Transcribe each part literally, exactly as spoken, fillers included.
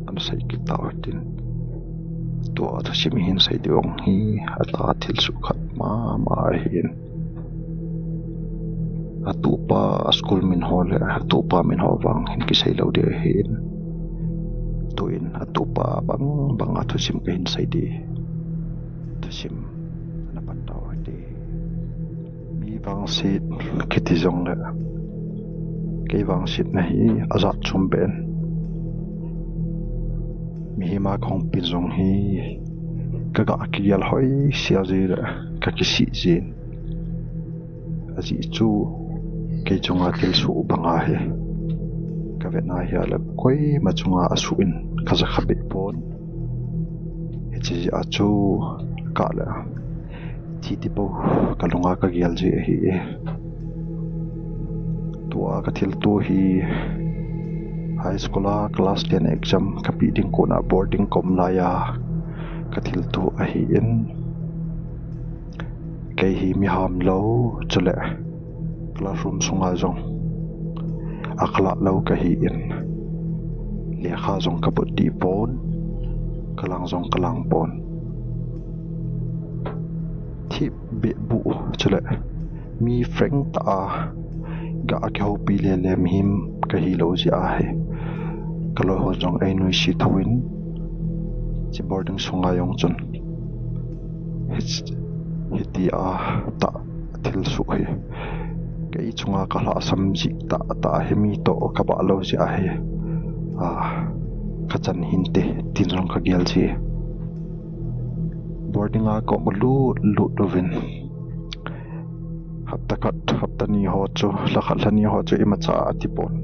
Ana sei kit tau hitin. Tua thusim ihin sei diu hi atah thil sukhat mama ahin. Atupa a school min ho le atupa min ho vang hin kisei lou ding ahin. Tuin atupa bang banga thusim kahin sei ding. Thusim ana pan tau hite. Mi vangset kiti jongle kei vangsetna hi ajat chom beh in. Mihem a kahung pin jong hi kaga kigel hoi sia jeh le kakisih jin. Ajeh chu kei chunga thil suh banga hi kavet na hia le koima chunga asuh in kaja kha beh pon. Hiche jeh a chu kale thi ti po kalunga kagel ji ahi e. Tua kathilto hi high school a class ten exam kapeh ding kona boarding kaum laiya kathilto ahin. Kei hi mi hamlou chule classroom sunga jong akhalah lou kahin, lekha jong kabut dih pon, kalang jong kalang pon. Thipbeh buh chule mi frank tah a ga kihoupi lele mihem kahilou jeh ahi. Kaloi hon jong einuisat thouvin, hiche boarding sunga jong chun hitia tah thilsoh hi kei chunga kalhahsam jeh tahtah hi mi toh kabah lou jeh ahi. Kachan hinte tin jong kagel ji. Boarding a kaum lut lut uvin, hapta khat hapta ni ho chu, lha khat lha ni ho chu imacha ati pon.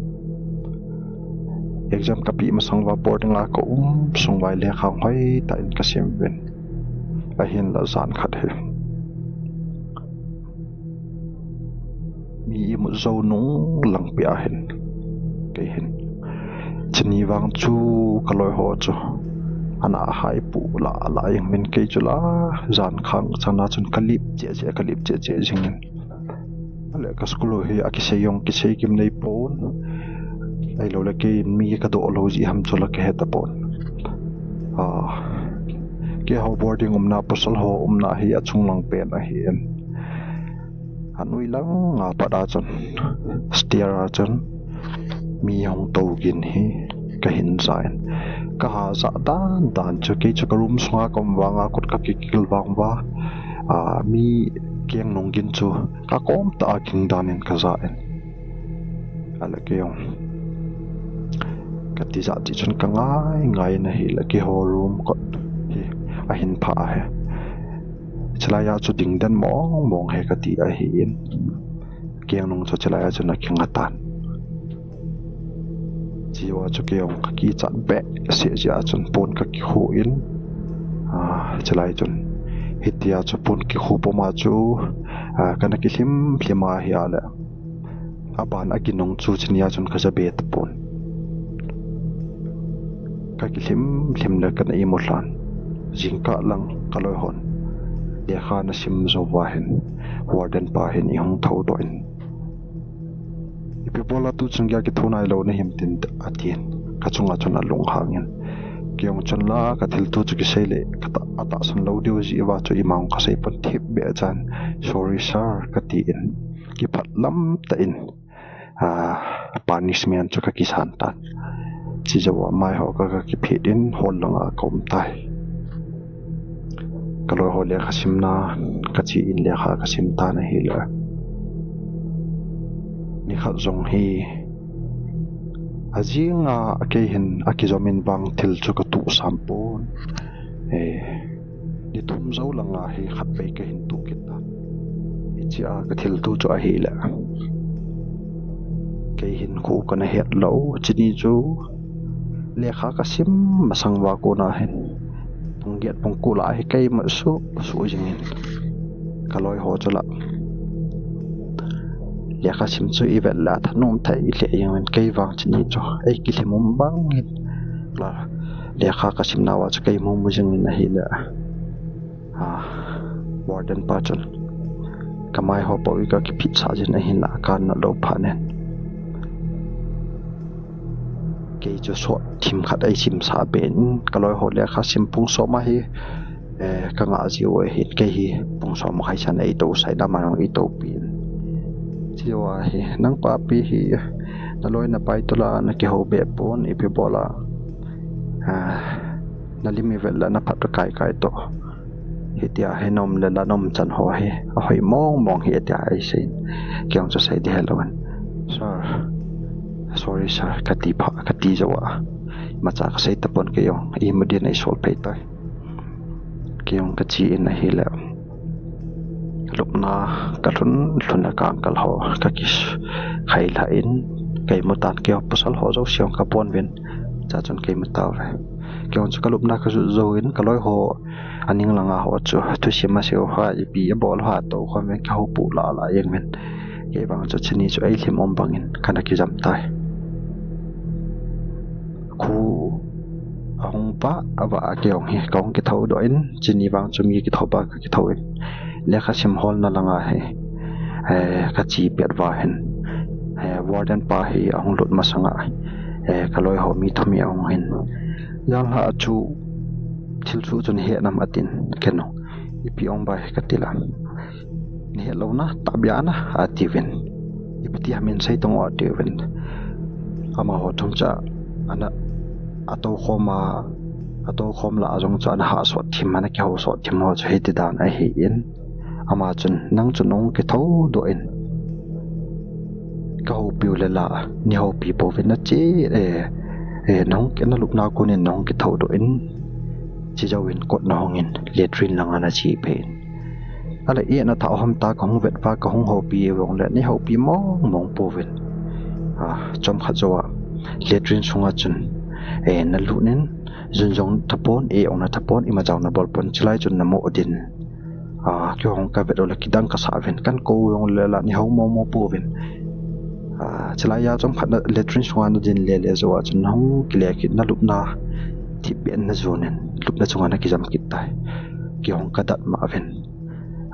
Exam kapeh masang uva boarding a kaum sung uva hi lekha hoitah in kasim uvin. Ahinla jan khat hi mi imut jou nung langpeh ahin, kei hin, chuni vang chu kaloi ho chu ana haipu lah lah jeng uvin, kei chu la jan khang chana chun kalip cheh cheh, kalip cheh cheh jingin. Ale ka school u hi akisei jong kisei kim nei pon. Ahiloule kei mi kadoh lou jeh ham chu la kahe tapon. Keiho boarding umna, pasal ho umna hi achung lang pen ahin. Anoi langa pat a chun, stair a chun mi hung tou gin hi kahin ja in, kaha jah dan dan chu, kei chu ka room sunga kaum vanga kot kakikil vang uva, mi kengnung gin chu kakom tah a ging dan in kaja in. Ale kei jong katijat jeh chun kangai ngai in ahile keiho room kot hi ahin phah ahi. Chulaiya chu ding den mong mong hi kati ahin, kengnung chu chulaiya chun akinga tan. Chua chu kei jong kakichat behseh jeh a chun pon kakikhu in, chulai chun hitia chu pon kikhu puma chu kana kilhim lhim ahile, aban aginung chu chunia chun kaja be tapon. Kakilhim lhim le kana imu lhan. Jingkah lang kaloi hon lekha ana sim jou uva hin warden pa hin eihung thoudoh in, ipi bola tuchung geiya kitho nailou nahim tin atin, kachunga chun alunghang in. Kei jong chun la kathilto chu kisei le atahsan lou diu jeh uva chu ima jong kasei pon, thipbeh chan, sorry sir katin, kiphat lam tah in punishment chu kakisan tan. Chujouva mai ho ka, kakiphet in hall langa kaum tai. Kaloi ho lekha simna kache in lekha kasim tan ahile, nikhat jong hi ajinga kei hin akijom in vang thil chu katohsam pon. Ni thum jou langa hi khatvei kahin toh kit tan. Hichea kathilto chu ahile, kei hinkho kana het lou, chuni chu lekha kasim masang uva kona hin pung get pung ko lah hi kei imu suh suh jingin, kaloi ho chu la lekha sim chu ivet le athanom thei lheh jengin, kei vang chuni chu eikilhim um bang in, lekha kasimna uva chu kei imu mu jingin ahile, warden pa chun kamai ho pou hi kakiphitsah jin ahinla akan nat lou phat in, Kei chu sot thim khat eisim sah be in, kaloi ho lekha sim pung som ahi, eh, kangah jiu ahin, kei hi pung som makhai chan eitou sai lam a jong eitou pi in. Chua hi, nang papi hi, naloi napai toh la nakihou be pon, ipi bol a, ah, nalim ivet le naphat kai kai toh. Hitia hi nom le la nom chan ho hi ahoi mong mong hi, atia eisei in. Kei jong chu sei ding helou in, "Sir, sorry sir," kati pha, kati jou a. Imacha kasei tapon, kei jong imu din eisol phei tai. Kei jong kache in ahile, lupna kalhun lhun a kangkal ho kakikhai lha in, kei mu tan, kei jong pasal ho jouse jong kabon uvin, cha chun kei mu tauve. Kei jong chu kalupna kajot jou in, kaloi ho aning langa ho chu thusim asei u ham, ipi abol u ham, tou khom uvin, kihoupu lah lah jeng uvin. Kei vang chu chuni chu eilhem um bangin kana kijam tai. Kho ahung vah, avah a kei jong hi kahung kithou doh in, chuni vang chu mi kithou pa kakithou in, lekha sim holna langa hi, eh, kache pet uva hin, eh, warden pa hi ahung lut masanga, eh, kaloi ho mi thum hi ahung hin, "Janhi a chu thilsoh chu nahe nam?" atin, kei jong, "Ipi ong bai?" kati le, "Nahet lou na, tahbeh a na," atiuvin. "Ipi ti ham in sei tang o," atiuvin. Amaho thum chu ana, atou khom a, atou khom lah a jong chu ana hah sot thim, ana kihou sot thim ho chu hiti dan ahi in. Ama chun, "Nang chu nahung kithou doh in, kahoupi u le la, nei houpi pouvin nache, eh, eh, nahung, nalupna kon in nahung kithou doh in, chujou in kot nahong in, latrine langa nache phei in. Ahile, eh, nathah u ham tia kahung vet uva, kahung houpi u jongle, nei houpi mong mong pouvin. Ah, chomkhat jou a, latrine sunga chun, eh, nalut in, jun jong natha pon, eh, jong natha pon, imacha jong nabol pon, chulai chun namoh ding in." Ah, kei jong kavet u le kidang kasah uvin, kakou u jongle la, nei hou mong mong pouvin. Ah, chulai a chomkhat na latrine sunga nading le le jou a chun nahung kile kit, nalupna thipbeh in najon in, lupna chunga nakijam kit tai. Kei jong kadat mah uvin.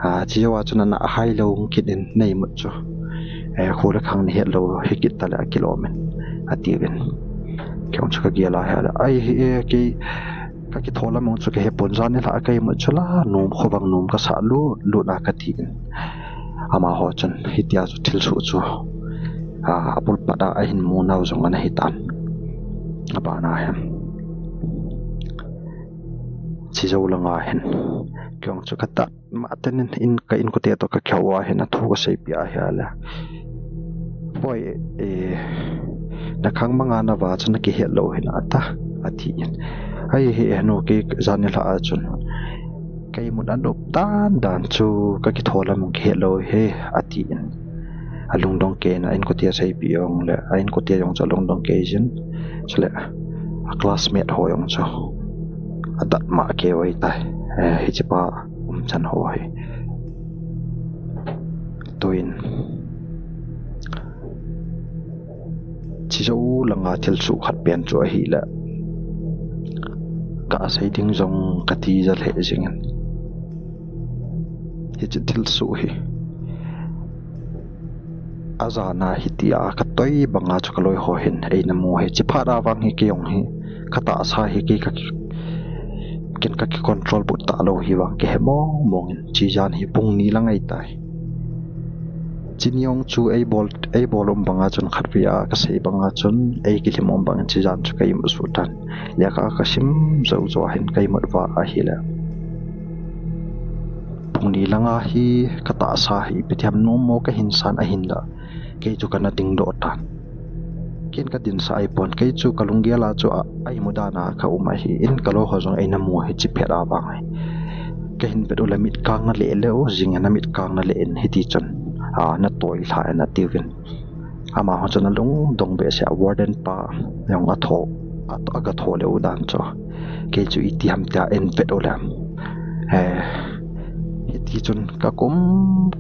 Ah, chujou a chun ana hai lou kit in, "Na imut chu, eh, kho le khang nahet lou hi kit ta le akilom in," atiuvin. Kei jong chu kagel a ahile, "Ai hi, eh, kei kakithou lam jong chu kahe pon, jan nilhah a ka imut chu la, nom, khovang nom kasah lut lut a," kati in. Amaho chun hitia chu thilsoh chu, ah, abul pat a ahin mu nau jong ana hi tan. Abana hin, chujou langa hin, kei jong chu kadat mah ten in, in ka inkote toh kakihou a hin athu kaseipeh a ahile, "Boi, eh, nakhang manga navah chu nakihet lou hina ta," ati in. "Ai hi, eh, nu, kei jan nilhah a chun ka imut anop dan dan chu kakithou lam jong kihet lou hi," ati in. Alungdong kei in, a inkote seipeh jongle, a inkote jong chu alungdong kei jin. Chule, a classmate ho jong chu adat mah kei uve tai. Eh, hiche pa umchan ho hi. Tuin, chujou langa thilsoh khat pen chu ahile, kasei ding jong kati jal he jing in. Hiche thilsoh hi, ajan a hitia katoi banga chu kaloi ho hin eina mu hi. Chuphat a vang hi kei jong hi, katahsa hi kei kaki, ken kaki control put talou hi vang kahe mong mong in, chujan hi pung ni lang ahitai. Chuni jong chu eibol, eibol um banga chun khatvei a kasei banga chun, eikilhem um bangin chujan chu ka imut suh tan. Lekha kasim jou jou a hin ka imut uva ahile, pung ni langa hi katahsa hi ipi ti ham nom mo kahin san ahinla, kei chu kana dingdoh tan. Ken kadinsah ahipon, kei chu kalunggel a chu a, a imu dan a kaum ahin, kaloi ho jong eina mu hi chuphat a vang hi. Kahin vet u le mit kang naleh leh u jing in, amit kang naleh in hiti chun, a, natoi lha in atiuvin. Amaho chun alungdong behseh a warden pa jong atho, a, aga tho leh u dan chu. Kei chu iti ham tia eivet u le, eh, hiti chun kakum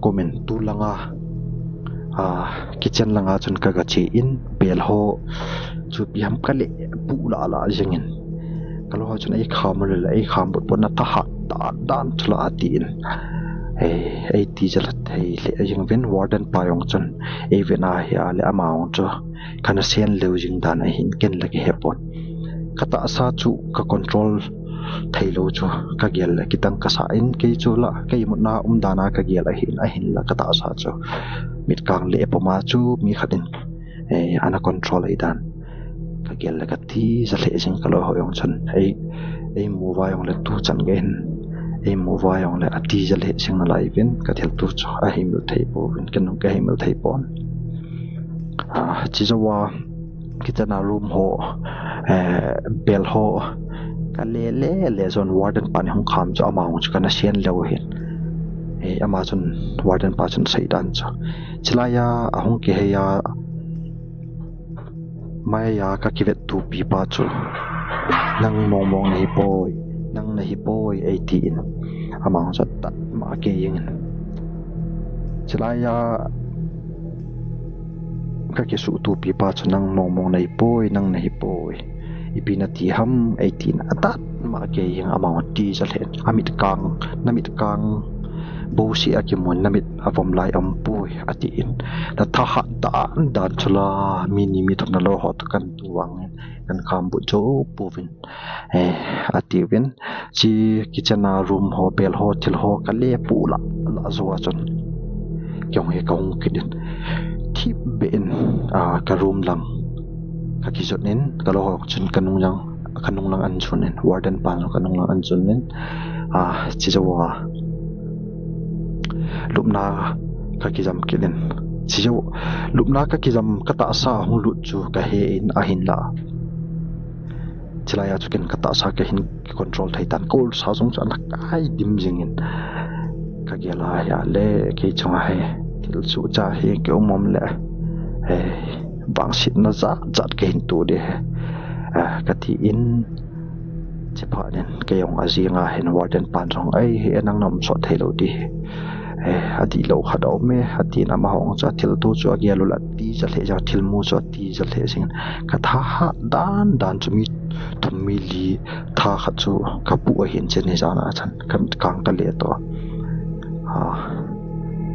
kum in tu langa, a, kitchen langa chun kaga che in, bel ho chu ipi ham kaleh pu lah lah jing in. Kaloi ho chun eikham u le la, eikham bot bot, natha hat dan dan chu la atin. Ei, ei tija lheh thei lheh jing uvin, warden pa jong chun ei vet a ahile ama jong chu kana sen lheh jing dan ahin ken la kahe pon. Ka tahsa chu ka control thei lou chu ka gel le kidang kasa in, kei chu la ka imutna umdan a ka gel ahin, ahinla ka tahsa chu mitkang le epom a chu mi khat in, eh, ana control ahi dan ka gel le ka tija lheh jing, ka loi ho jong chun ei, ei mu uva jongle tu chan gei hin ei mu uva jongle atija lheh jing nalai uvin, ka thilto chu ahimil thei pouvin, ken jong ka himil thei pon. Ah, chujouva kitchen a room ho, eh, bel ho ka le le le chun warden pan hung kham chu ama jong chu kana sen lheh u ahin. Eh, ama chun, warden pa chun asei dan chu, chulai a ahung kihei a maiya ka kivettupi pa chu, "Nang mong mong nahi poi, nang nahi poi," ei tin. Ama jong chu atat mah kei jingin. Chulai a ka kisuhtupi pa chu, "Nang mong mong nahi poi, nang nahi poi. Ipi nati ham?" ei tin. Atat mah kei jing, ama jong tija lheh in. Amitkang, namitkang bouseh a kimun, namit avom lai aum poi, atin. Na thahat dan dan chu la, mi ni mi thum na loi ho toh kan tu vangin kan kham but jou pouvin, eh, atiuvin. Chu kitchen a room ho, bel ho, thil ho ka le pu la la jou a chun, kei jong hi ka hung kit in, thip beh in, ah, ka room lang ka kijot in, ka loi ho chun ka nung lang, ka nung lang an chun in, warden pan jong ka nung lang an chun in, ah, chujouva lupna ka kijam kit in. Chujou, lupna ka kijam, ka tahsa hung lut chu ka he in, ahinla chulai a chu ken ka tahsa ka hin control thei tan, ka ulsa jong chu ana kai dim jingin, ka gel a ahile kei chunga hi thil chu cha hi ka um um le, eh, vangsetna jat jat ka hin to ding ahi, eh, ka tin. Chuphat in kei jong ajing a hin warden pan jong, "Ei, hi nang na um sot thei lou ding ahi, eh, adih lou khat aum e," atin, ama jong chu athilto chu agel u le atija lheh jing, athilmu chu atija lheh jing. Ka thahat dan dan chu mi thum mi li tha khat chu ka pu ahin, cheni jan a chun ka mitkang ka le toh. Ah,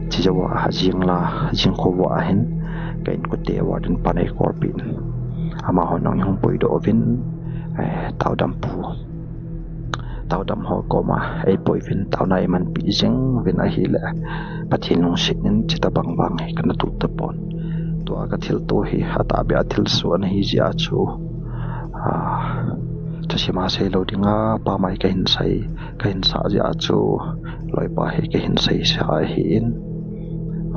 chujouva ajing la, ajing khovah a hin ka inkote warden pan ei kolpi in, ama hon jong hung puidoh uvin, eh, taodam pu, taodam ho koma ei pui uvin, taona ei manpi jing uvin ahile, Pathen lungset in chuti bang vang hi kana tup tapon. Tua ka thilto hi atahbeh a thilsoh ana hi jeh a chu, ah, thusim a sei lou dinga pamai ka hin sei, ka hin sah jeh a chu, loipa hi ka hin seisa ahin.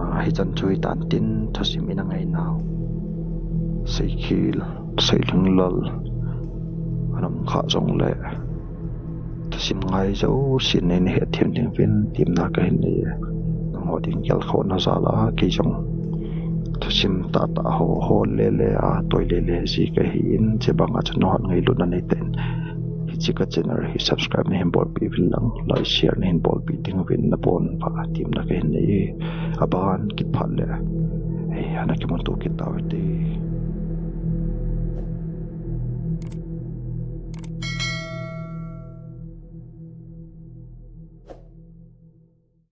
Ah, hichan chu hitan tin, thusim ina ngai nau Seikhel, Seilhinglal ana um kha jongle, thusim ngai jouse in nei na hetthem ding uvin temna ka hin nei e. Nangho ding gelkhohna jal a kei jong thusim tahtah ho hol lele a, toi lele ji ka hin, chubang a chun nangho ngailutna nei tah in hiche ka channel hi subscribe na hin bolpeh uvin lang, like, share na hin bolpeh ding uvin nabon'a temna ka hin nei e. Aban kit phat le, eh, ana kimuto kit tau hite.